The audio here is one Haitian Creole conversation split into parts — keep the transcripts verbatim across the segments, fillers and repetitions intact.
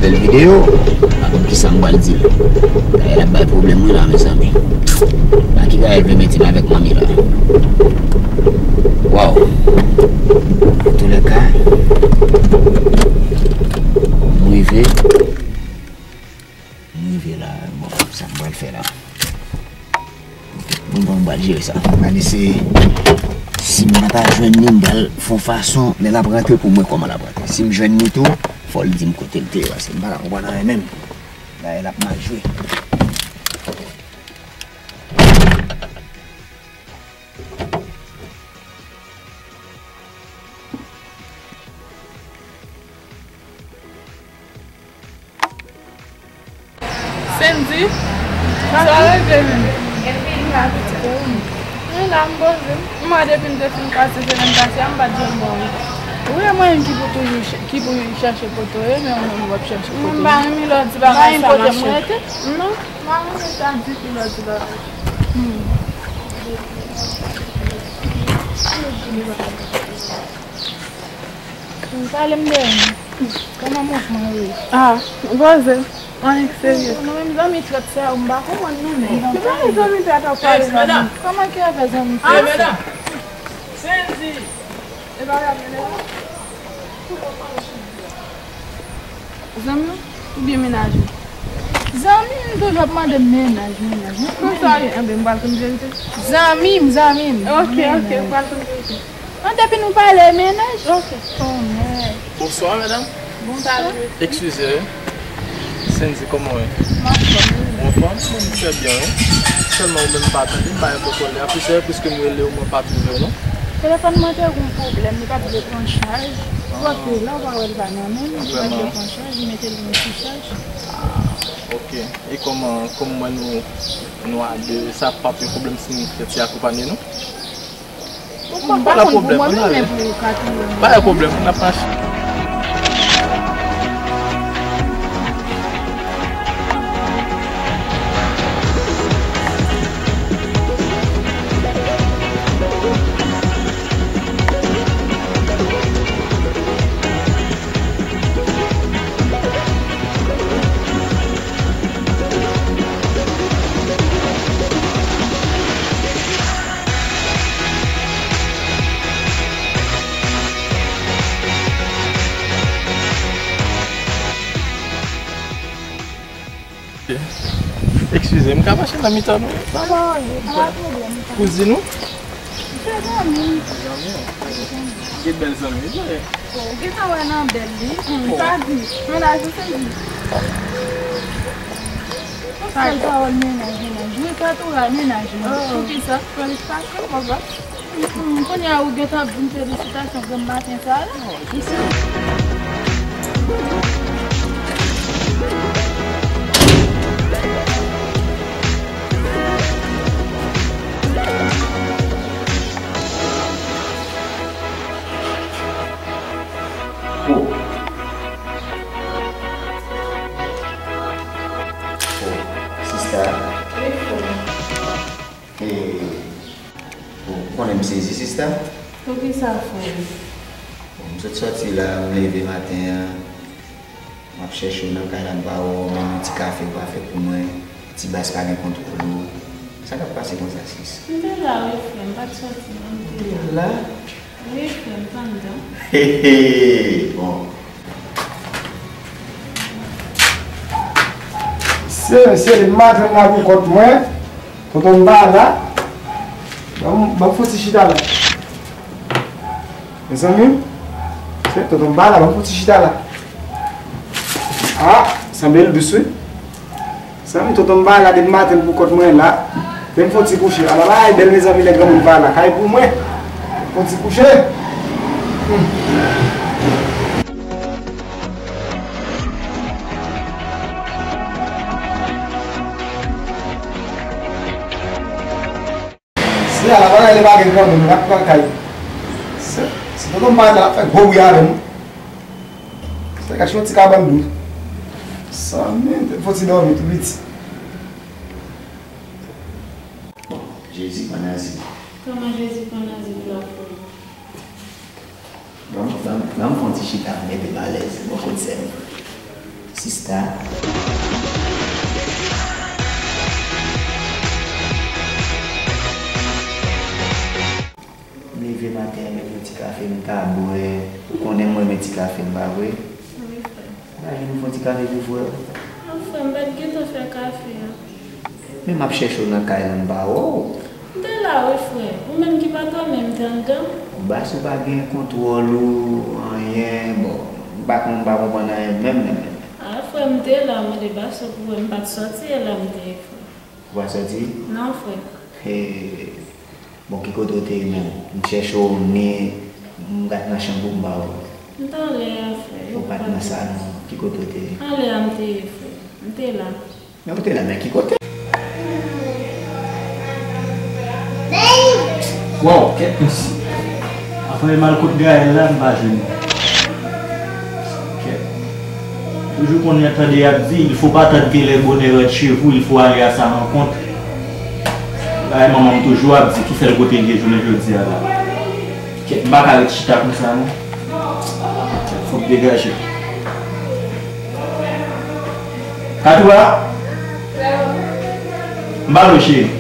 Bèl videyo. M pa konn kisa m pral di l. Gaël ap bay pwoblèm wi la, mezanmi. A ki Gaël vle mete m avèk manmi la? Waw. Antoulèka, m rive. M rive la. Bon, sa m pral fè la? Bon, bon, m pral jere sa. M pral eseye. Si m pa ta jwenn li, m pral fè yon fason, lè l ap rantre pou m wè kòman l ap rantre. Si m jwenn li tou, fò l di m kote l te ye, paske m pa ka konprann anyen menm. Gaël ap mal jwe. Sendy, sa w rete menm? Epi m la pitit ou. M la m poze m. M wè depi m te fin pase semèn pase a, m pa t janm wè w. Ou wè mwen menm ki pou toujou ch- ki pou chache kote w ye, men ou menm ou p ap chache kote m. Mwen m pa renmen lè w di bagay sa, m ap chèche. Non, m pa renmen sa ditou lè w di bagay. Hmm. Pale m de ou. Kòman mouvman yo ye? Ah, m poze. Annik serye. Nou menm zanmi trèt sa yo, m pa konprann nou menm. Nou pa zanmi trèt w ap pale la. Kòman ki afè zanmi trèt sa? Sendy! E pa rele la? Zanmi w oubyen mennaj ou? Zanmi m toujou ap mande m mennaj, mennaj. Mennaj. Konsa wi, enben m pral konn verite. Zanmi m, zanmi m. Ok, ok, m pral konn verite. An, depi nou pale mennaj. Ok. Tonè. Bonswa, medam. Bonswa. Eskize, wi. Sendy, kòman w ye? M anfòm, wi. Ou anfòm? Mwen trè byen, wi. Sèlman ou menm pa tande, m pa gen poko lè. Plizyè repriz ke m rele w, mwen pa twouve w, non. Telefòn mwen te gen yon pwoblèm, li pa t vle pran chaj. Twò ke la, ou pa wè l pa nan men m, li pa t vle pran chaj, li mete l sou chaj. Ah, ok. E kòman, kòm mwen nou, nou a de, sa p ap yon pwoblèm si m fè ti akonpanye nou? Bon, pa gen pwoblèm, ann ale. Pa gen pwoblèm, n ap mache. Eskize, m ka mache nan mitan nou? Pa gen pwoblèm. Kouzin ou? Se zanmi m. Zanmi w? Gen bèl zanmi vre. Ou gentan wè nan bèl li. Sa di, mennaj ou se li. Pòs pawòl mennaj, mennaj. Jwe tèt ou la, mennaj, mennaj. Poukisa? Felisitasyon, bòbòt. Hmm, kounye a ou gentan ap di m felisitasyon granm maten sa a la? Oh. Oh, sista. Wi, frè. Eh, ou konnen m sezi, sista. Poukisa, frè? Bon, m sot sòti la, m leve maten an, m ap chèche w nan kay la, m pa wè w, menm yon ti kafe w pa fè pou mwen, ti bas pa gen kontwòl ou. Sa k ap pase konsa, sis? M te la wi, frè, m pa t sòti non, m te la. Ou te la? Wi, frè, m t anndan. He, he, bon. Se, se li m maten la pou kont mwen. Tonton m pa la. Ban m, ban m fon ti chita la. Mezanmi, se tonton m pa la, ban m fon ti chita la. Ah, sanble l dous wi. Zanmi, tonton m pa la depi maten pou kont mwen la. Men m fon ti kouche. Ala bagay bèl mezanmi lè granmoun pa la. Kay pou mwen. Fon ti kouche. Hmm. Se ala bagay lè pa gen granmoun, n ap pran kay. Se, se tonton m pa la, l ap fè gwo bri avè m. Se gad yon ti kabann dou. Sa men, te fò ti dòmi tou piti. Bon, Jezi pran Nazi. Kòman Jezi pran Nazi pou l ap fè? Ban m, ban m, ban m fè yon ti chita, m mete m alèz, bò kot sè m. Sista. M leve maten an, m mete yon ti kafe, m ta bwè. Ou konnen m renmen ti kafe, m pa vre? Wi, frè. Ba vin m fè yon ti kafe pou frè ou. Non, frè, m pa t gentan fè kafe a. Men m ap chèche w nan kay la, m pa wè w. M te la wi, frè. Ou menm ki pa ta menm te anndan. Bas ou pa gen kontwòl ou, anyen. Bon, m pa konn, m pa konprann anyen menm, menm, menm. A, frè, m te la, mande Bas pou wè, m pa t sòti, e la m te ye, frè. Ou pa sòti? Non, frè. He. Bon, ki kote w te ye menm? M chèche w, ni m gat nan chanm ou, m pa wè w. M t anlè a, frè. Ou pa t nan salon. Ki kote w te ye? Anlè a m te ye, frè. M te la. Men ou te la, men ki kote? Waw, kèt mesye. Afè mal kot Gaël la, m pa jwenn li. Kèt. Toujou konn tande y ap di, il faut pas attendre que le bonheur rentre chez vous, il faut aller à sa rencontre. Bagay manman m toujou ap di, ki fè l kote l ye jounen jodi a la. Kèt, m pa ka ret chita konsa non. Fòk degaje. Katouba? M ba nou cheri.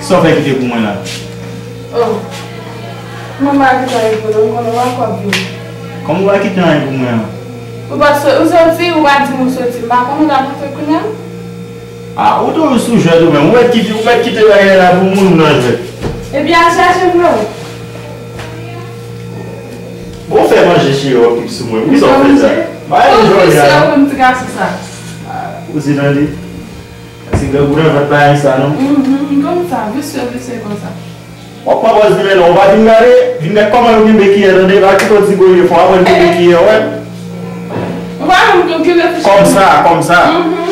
Sa w fè kite pou mwen la? Oh. Mwen pa kite anyen pou nou, m konnen w a kwap vini. Kòman w pa kite anyen pou mwen an? Ou pa soti, ou pa di m ou soti, m pa konnen w ta montre kounye a? Ah, ou toujou sou jwèt ou menm. Ou mèt kite, ou mèt kite bagay la pou moun nan jwèt. Epi al chache m non. Bon, fè manje cheri, w ap kip sou mwen. Poukisa w fè sa? Bagay nou jwenn la non. Ou ti gason sa. Ah, ou se tande. Se grangou nan vant pa gen sa non. Mhm, konn sa, visye, visye konsa. W ap pran pòz li men non, ou pa vin gade, vin gade kòman yo kenbe kiyè tande, pa kite w di gwo ye fò, aprann kenbe kiyè, wè. Ou pa menm konn ki reflechi. Kòmsa, kòmsa. Mhm.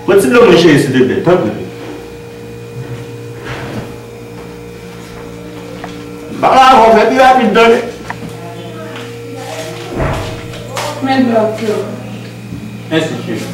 Pran ti dlo mwen cheri, silteplè, tanpri. M pa la avè w, fè pi rapid tande. Men dlo ap fè w. Mèsi cheri.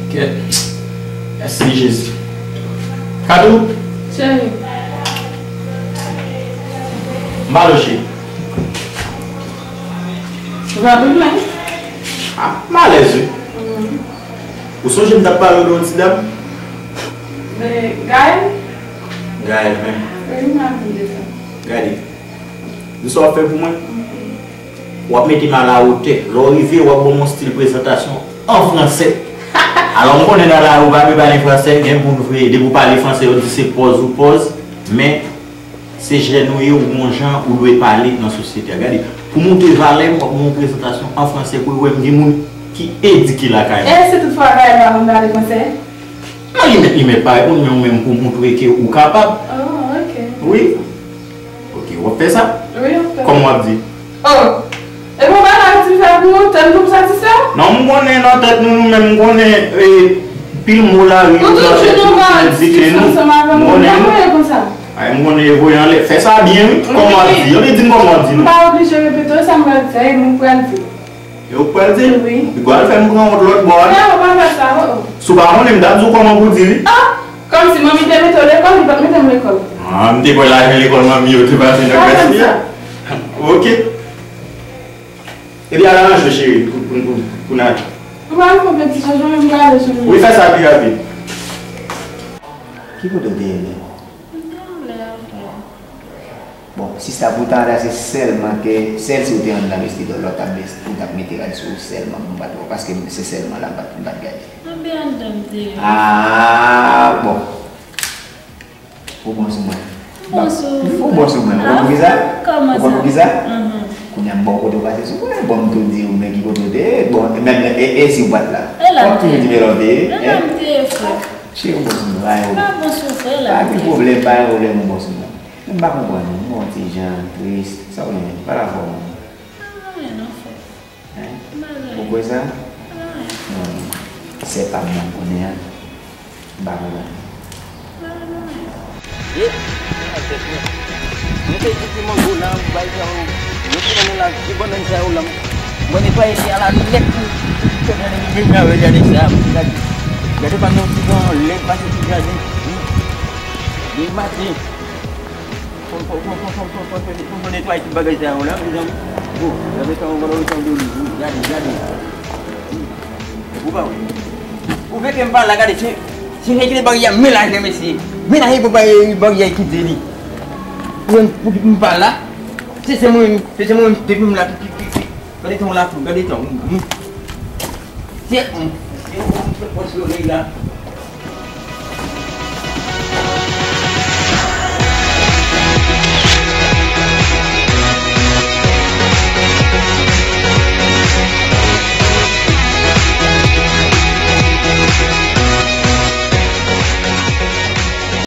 Kèt. Mèsi Jezi. Kadou? Cheri. M pa lòche. Ou pa bezwen? Ah, m alèz wi. Mm. Ou sonje m t ap pale w de yon ti dam? De Gaël? Gaël menm. Wi, m raple m de sa. Gade. Di sa w ap fè pou mwen. W ap mete m alawotè. Lè w rive, w ap ban m yon stil prezantasyon an fransè. Alò, m konnen nan lari, ou pa dwe pale fransè, gen moun vre, depi w pale fransè, yo di se pòz ou pòz, men se jèn ou ye, ou gon jan ou dwe pale nan sosyete a. Gade, pou montre valè m, w ap ban m yon prezantasyon an fransè pou yo wè m gen moun ki edike lakay mwen. E si toutfwa Gaël pa konn pale fransè? Non, li mèt, li mèt pa reponn, men ou menm pou montre ke ou kapab. Oh, ok. Wi. Ok, w ap fè sa? Wi, w ap fè. Kòman w ap di? Oh. E bon bagay ti fè pou ou, tèt nou sa ti sa? Non, m konnen nan tèt nou, nou menm, m konnen, e, pil mo lari yo nan tèt nou, nou edike nou. M konnen nou. Ay, m konnen voye anlè. Fè sa byen, wi. Kòman w ap di? Yo li di m kòman w ap di nou. M pa oblije repete w sa m pral fè, e m pral di. E ou k pral di l? Wi. Li pral fè m pran wont lòt bò a. Non, ou pa fè sa, oh, oh. Si w pa konnen, m t ap di w kòman pou di li. Ah! Kòmsi manmi te mete w lekòl, li pa t mete m lekòl. Ah, m te kwè lajan lekòl manmi yo te pase nan gaspiye. Pa fè m sa. Ok. Epi al aranje w, cheri, pou, pou, pou, pou n ale. Ou pa fè yon ti chanjman, men m prale, cheri. Wi, fè sa pi rapid. Ki kote w te ye menm? M te anlè a, frè. Bon, sista, poutan la se sèlman ke, sèl si w te anndan vestibil la, w t ap, ou t ap mete rad sou ou sèlman pou m pa t wè w, paske se sèlman la m pa t, m pa t gade. Anben anndan m te ye. Ah, bon. Ou bon sou mwen. Bon sou ou. Ou bon sou mwen. Ou konn poukisa? Kòman sa? Ou konn poukisa? Mhm. Kounye a m ba w kote w pase sou mwen. Bon, m tou di w men ki kote w te ye. Bon, e menm, e, e si w pa t la? E la m te ye. W ap toujou di men la w te ye, hein? E la m te ye, frè. Cheri, ou bon sou mwen, pa gen pwoblèm. Pa bon sou frè la. Pa gen pwoblèm, pa gen pwoblèm, ou bon sou mwen. M pa konprann ou, m wè w yon ti jan tris. Sa w gen? Pale avè m. Pa gen anyen non, frè. Hein? Pa gen anyen. Ou kwè sa? Pa gen anyen. Non, sè pa m nan konnen an. M pa konprann. Pa gen anyen. E, a tèt mwen. Mwen te di ti mango la, m bay sa yo. Mwen te nan la, ti bannann sa yo la. Mwen netwaye ti a la nèt pou, pou, pou, pou, gade, gade sa, gade. Gade pa non ti bon, lè pase ti gade. Li maten. Fò, fò, fò netwaye tout bagay sa yo la, mezanmi. Bon, gade sa, gade sa, gade. Ou pa wè. Ou veke m pa la, gade, se, se regle bagay a, men la, mesye. Men la, e bon bagay, bagay ki di li. Mwen, pou ki m pa la, se, se mwen, se, se mwen, depi m la, pi, pi, pi, pi. Gade tan la, gade tan. Se, se, se, se, se, se, se,